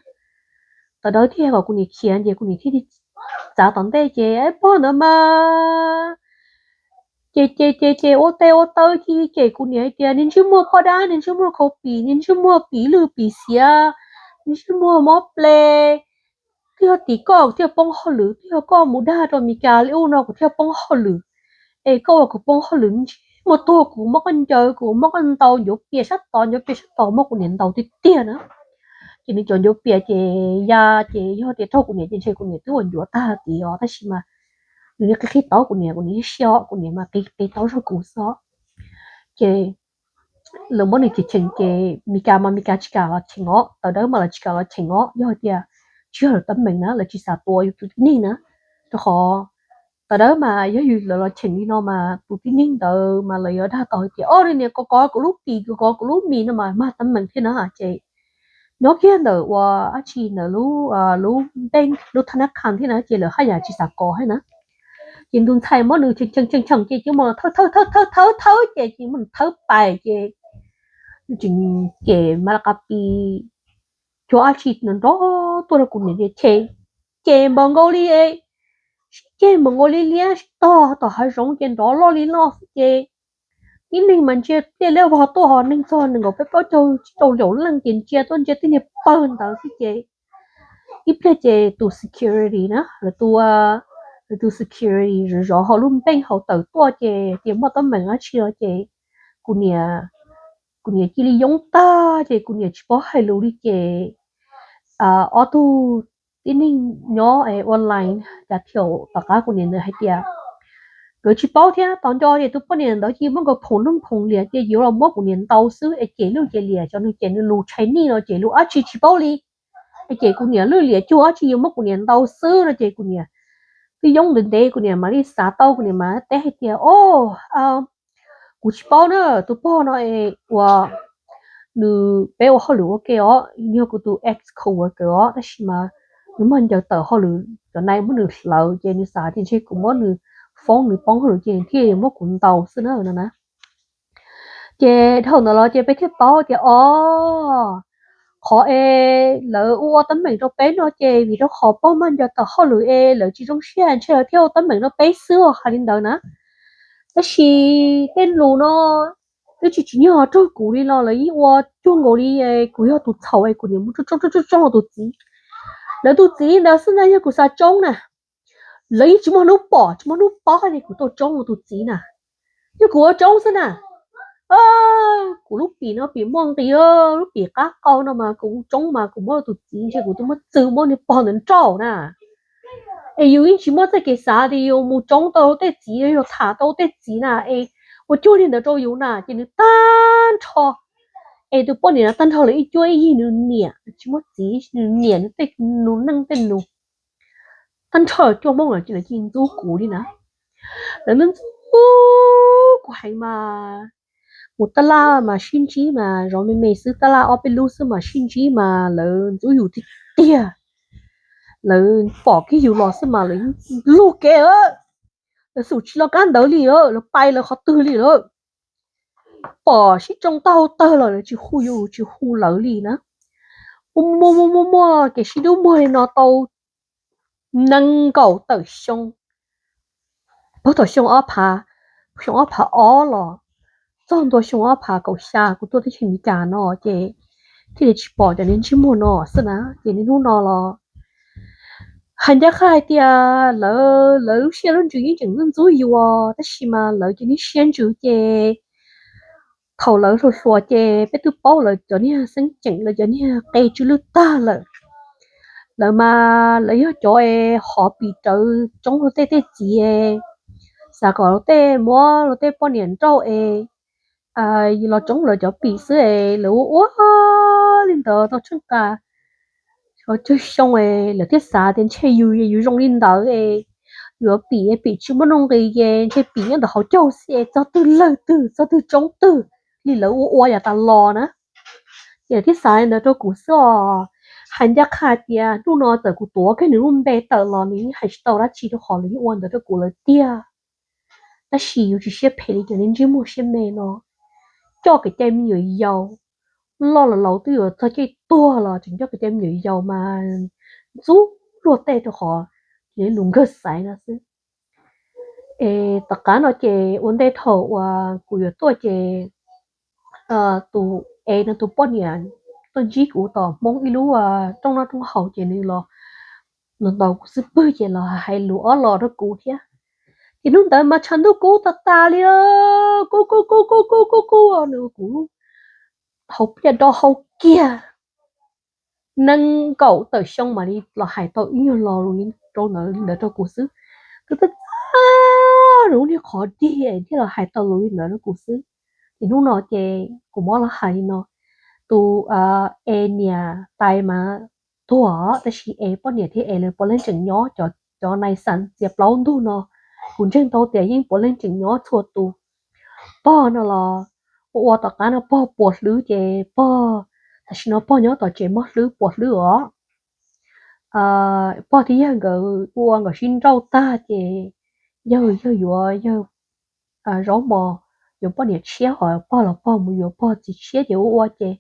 Thaum dawb thiaj kom kuv niam khiav ces kuv niam thiaj li txav tom ntej ces pog ntawd mas ces ces ces ces ua tes ua taw cia li cem kuv niam hais tias niag ntsej muag poj dab, niag ntsej muag khau pim, niag ntsej muag pim lwj pim xiav, niag ntsej muag mob ple. Twb yog tim koj kuv thiaj poob hauj lwm, twb yog koj mus dag rau Mes Kas li ub no kuv thiaj poob hauj lwm. Es koj ua kuv poob hauj lwm, ntsej muag tuag, kuv muab koj ncaws, kuv muab koj ntaus, ncuav pias sab tod, ncuav pias sab tod, muab kuv niam ntaus tiag tiag na. Ces nws cov ncuav pias ces ya ces yog tias raug kuv niam ces ntshe kuv niam twb ua ncuav tag tid os, tab sis mas nws qi qi taub kuv niam, kuv niam siab os, kuv niam mas qi qi taub zog kuv xwb os. Ces lawv muab nws cheem cheem ces Mes Kas mas Mes Kas tsis kam los cheem os, thaum dawb mas lawv tsis kam los cheem os, yog tias tsis yog lawv teeb meem na, lawv tsis xav tua yus tus tib neeg na. Rau qhov thaum dawb mas yog yus lawv los cheem li no mas tus tib neeg ntawd mas lawv yuav dag tau tias o, nws niam kov kov kuv lub pim, kov kov kuv lub mis no mas mag teeb meem thiab na. Ces nyob kiag ntawm ua dab tsi ntawm lub, lub npeej lub thab nab qha thiab na, ces lawv haj yam tsis xav kov thiab na. Ces nws tus ntxhais muab nws cheem cheem cheem cheem ces cia li muab thawb thawb thawb thawb thawb ces cia li muab nws thawb pais ces nws tseem cem mas la qas pis cuag dab tsi nrov nrov tuaj rau kuv niam ces cem npaum nkaus li, sib ceg npaum nkaus li liab sib tog tom hav zoov ces nrov loj li loj xwb ces tib neeg mas ntsia pliaj liab vog tuaj ho neeg txog nees nkaum peb plaub caug tsib rau caum leej ces ntsia tuaj ntsia tib niag pawg ntawd xwb ces ib pliag ces tus security na, lawv tus, lawv tus security zov zov hauv lub npeej hauv tawm tuaj ces tias muaj teeb meem dab tsi los ces kuv niam kuv niam cia li yoob tag ces kuv niam tsis paub hais lus li ces ob tug tib neeg nyob online cas thiaum tom qab kuv niam ntawd hais tias nkawd tsis paub thiab, tos nco ces tus poj niam ntawd cia li muab nkawd phoom neeg phoom liam ces yuav los muab kuv niam ntaus xwb es cem lwj cem liam, cov nws cem nws lus Chinese no ces lus dab tsi tsis paub li. Es cem kuv niam lwj liam cuag dab tsi yuav muab kuv niam ntaus xwb no ces kuv niam twb yoob ntev ntev kuv niam mam li xav tau, kuv niam mam teb hais tias o, kuv tsis paub na, tus pog no uas nws, peb ua hauj lwm ua ke os, yog kuv tus ex coworker os, tab sis mas nws muaj ncaws tawm hauj lwm, cov nai muab nws hlawv ces nws xav tias ntshe kuv muab nws foob nws poob hauj lwm ces thiaj muab kuv ntaus xwb na no na. Ces dhau ntawd los ces peb thiaj paub tias o, qhov es lawv ua ua teeb meem rau peb no ces vim rau qhov pog muaj ncaws tawm hauj lwm es lawv tsis zoo siab ntshe lawv thiaj ua teeb meem rau peb xwb os, hais li ntawd na. Tab sis tej lus no twb tsis tsim nyog raug kuv li los lawv yeej ua cuag nkaus li kuv yog tus txhaum es kuv niam mus tsoob tsoob tsoob tus txiv. Lawv tus txiv ntawd xwb ntag yog kuv xav tsoob na, lawv yeej tsis muaj hnub pom tsis muaj hnub paub tias kuv tau tsoob tus txiv na. Yog kuv ua tsoob xwb na, kuv lub pim no pim muaj nqis, lub pim qab qau no mas kuv tsoob mas kuv muab tus txiv ntshe kuv twb muab txwv muab niag pog ntawd nrauj na. Es yus yeej tsis muaj txoj kev xav tias yus mus tsoob tau tej txiv, yus tham tau tej txiv na es ua cuag li ntawd rau yus na ces nws tag nrho. Es tus poj niam no tag nrho lawv ib cuab ib yig nws niam tsis muaj txiv, nws niam nws tej nus neej tej nus tag nrho cuaj Hmoob los cia li ntxub kuv li na. Lawv ntxub kuv heev mas mus tab laj mas sib ntsib mas zov me me xwb, tab laj ob peb lub xwb mas sib ntsib mas lawv ntxub yus tiag tiag. Lawv pom kiag yus los xwb mas lawv lug kev, lawv xum tsis los kab ntawd li, lawv pais lawv qhov twg li lawm. Pom sib tsoo taub hau tawg los lawv tsis hu yus tsis hu lawv li na. Muaj muaj muaj muaj kev sib dub muag li no tau nees nkaum tawm xyoo, puag thaum xyoo ob phav, xyoo ob phav ob los txog ntua xyoo ob phav kaum xya kuv tuaj teb chaws Amelikas no ces thiaj li tsis pom cov niag ntsej muag no xwb na. Ces niaj hnub no los hais ncaj qha hais tias lawv, lawv lub siab lub ntsws yeej tseem ntxub ntxub yus, tab sis mas lawv cov niag siab ntsws ces thaum lawv hluas hluas ces peb twb paub lawv cov niag xeeb ceem, lawv cov niag qe tsw lwj tag lawm. Lawv mas lawv yog cov es hov pim rawv tsoob luag tej tej txiv, xav kom luag tej muab luag tej poj niam nrauj es los tsoob lawv cov pim xwb es lawv ua ua li ntawd tau tsheej tas cag xyoo es lawv thiaj xav tias ntshe yus, yus zoo li ntawd es yuav pim, pim tsis muaj nuj nqis ces ntshe pim nyob ntawm hauv caug xwb es txog twg lawg twg, txog twg tsoob twg li lawv ua ua yav tas los na. Ces lawv thiaj xav li ntawd rau kuv xwb os. Hais ncaj qha tias hnub no txawm kuv tuav kiag nws lub npe tawm los nws yeej hais tsis tau dab tsi rau qhov lawv yeej ua ntawd rau kuv lawm tiag. Tab sis yus tsis siab phem li cov niag ntsej muag siab me no, coj kev cai me nyuam yaus, loj los laus twb yuav txog caij tuag los tseem coj kev cai me nyuam yaus mas ntxub luag tej rau qhov lus nkawg xaiv no xwb. Es tom qab no ces ua ntej thaum uas kuv yuav tuaj ces tus es no tus poj niam tuaj ntsib kuv tom Hmoob ib lub rooj noj rooj haus ces nws los ntaus kuv xub pwg ces los hais lus ob los rau kuv thiab. Ces hnub ntawd mas tshav ntuj kub tas tas li, kub kub kub kub kub kub kub nws kuv hauv pliaj do hau kiag. Nees nkaum tawm xyoo mam li los hais tau ib nyuag lo lus rau ntawd li ntawd rau kuv xwb. Twb txaj txaj lub niag qhov dig thiaj los hais tau lus li ntawd rau kuv xwb. Ces hnub no ces kuv muab los hais li no, tus es niam tais mas tuag tab sis es poj niam thiab es lawv puav leej tseem nyob, cov nais xas txiav plaub ntug no kuv ntseeg tau tias yeej puav leej tseem nyob txhua tus. Pog no los ua ua tom qab no pog puas hlwb ces pog, tam sim no pog nyob tom tsev mob hlwb puas hlwb os. Pog thiab yawg nkawd ua ua nkawd sib nrauj tag ces yawg, yawg yuav yawg zaub mos, yuav poj niam tshiab, ho pog los pog mus yuav pog txiv tshiab ces ua ua ces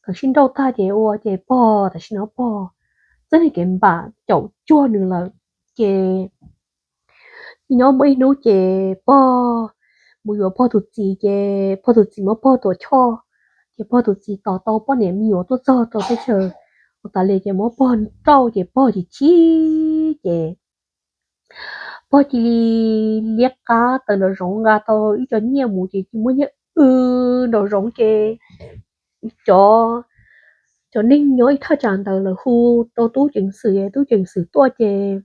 nkawd sib nrauj tag ces ua ua ces pog tam sim no pog txoj niag kev npam caum cuag nws lawm. Ces nyob muaj ib hnub ces pog mus yuav pog tus txiv ces pog tus txiv muab pog tuam choj, ces pog tus txiv tos tau poj niam me nyuam tuaj txog rau teb chaws Australia ces muab pog nrauj ces pog chim chim ces pog cia li liab qab tawm nraum zoov nqa tau ib co nyiaj mus ces cia muab nyiaj wb nraum zoov ces cov cov neeg nyob ib thaj tsam ntawd lawv hu rau tub ceev xwm, tub ceev xwm tuaj ces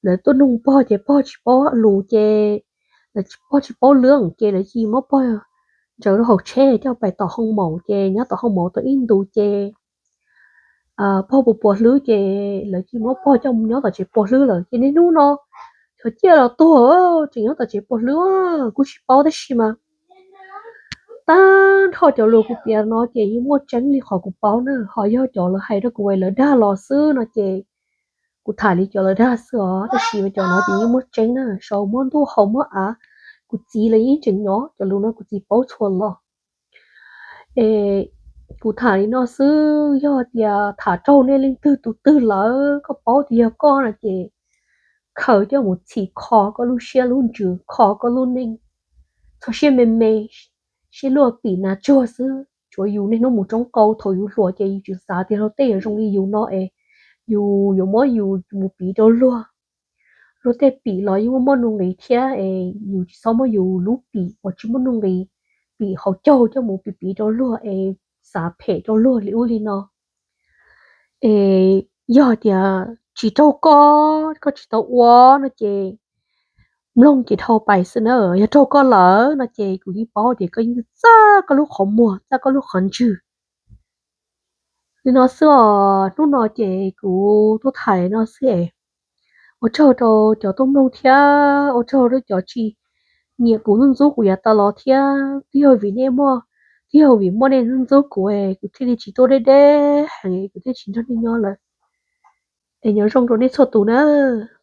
lawv tuaj nug pog ces pog tsis paub lus ces lawv pog tsis paub lwm ces lawv cia muab pog ntsaws rau hauv tsheb coj pais tom hoo maum ces nyob tom hoo maum tau ib ntus ces pog puas puas hlwb ces lawv cia muab pog coj mus nyob tom tsev puas hlwb lawm ces niaj hnub no cov ciaj los tuag tseem nyob tom tsev puas hlwb kuj tsis paub tab sis mas tag nrho cov lus kuv piav no ces yeej muaj tseeb li qhov kuv paub na, ho yog cov lawv hais rau kuv lawv dag los xwb no ces kuv tham li cov lawv dag xwb os, tab sis mas cov no ces yeej muaj tseeb na, sau muab ntuj hau muab av, kuv txiv lawv yeej tseem nyob, cov lus no kuv txiv paub txhua los. Es kuv tham li no xwb, yog tias tham raug nej leej twg tus twg lawm koj paub tias yog koj no ces khaws coj mus txhim kho koj lub siab lub ntsws, kho koj lub neej, txhob siab me me, siab luaj pim nas tsuag xwb. Tsuav yus niaj hnub mus tsoob qau, thaum yus hluas ces yus tseem xav tias luag tej yuav zoo li yus no es yus yuav muab yus mus piv rau luag. Luag tej pim los yeej muaj nuj nqis thiab es yus tsis txhob muab yus lub pim uas tsis muaj nuj nqis, pim hauv caug coj mus piv piv rau luag es xav phem rau luag li ub li no. Es yog tias tsis raug koj, koj tsis tau ua no ces mloog ces dhau pais xwb na, yog raug koj lawm no ces kuv yeej paub tias koj yeej txaj koj lub qhov muag, txaj koj lub qhov ntswg. Li no xwb os, hnub no ces kuv tuaj tham no xwb es ua tsaug rau cov tuaj mloog thiab ua tsaug rau cov tsis nyiam kuv ntxub ntxub kuv yav tas los thiab, twb yog vim nej muaj, twb yog vim muaj nej ntxub ntxub kuv es kuv thiaj li tsis tuaj deb deb heev, kuv thiaj tsis nrog nej nyob lawm. Es nyob zoo rau nej txhua tus nawb.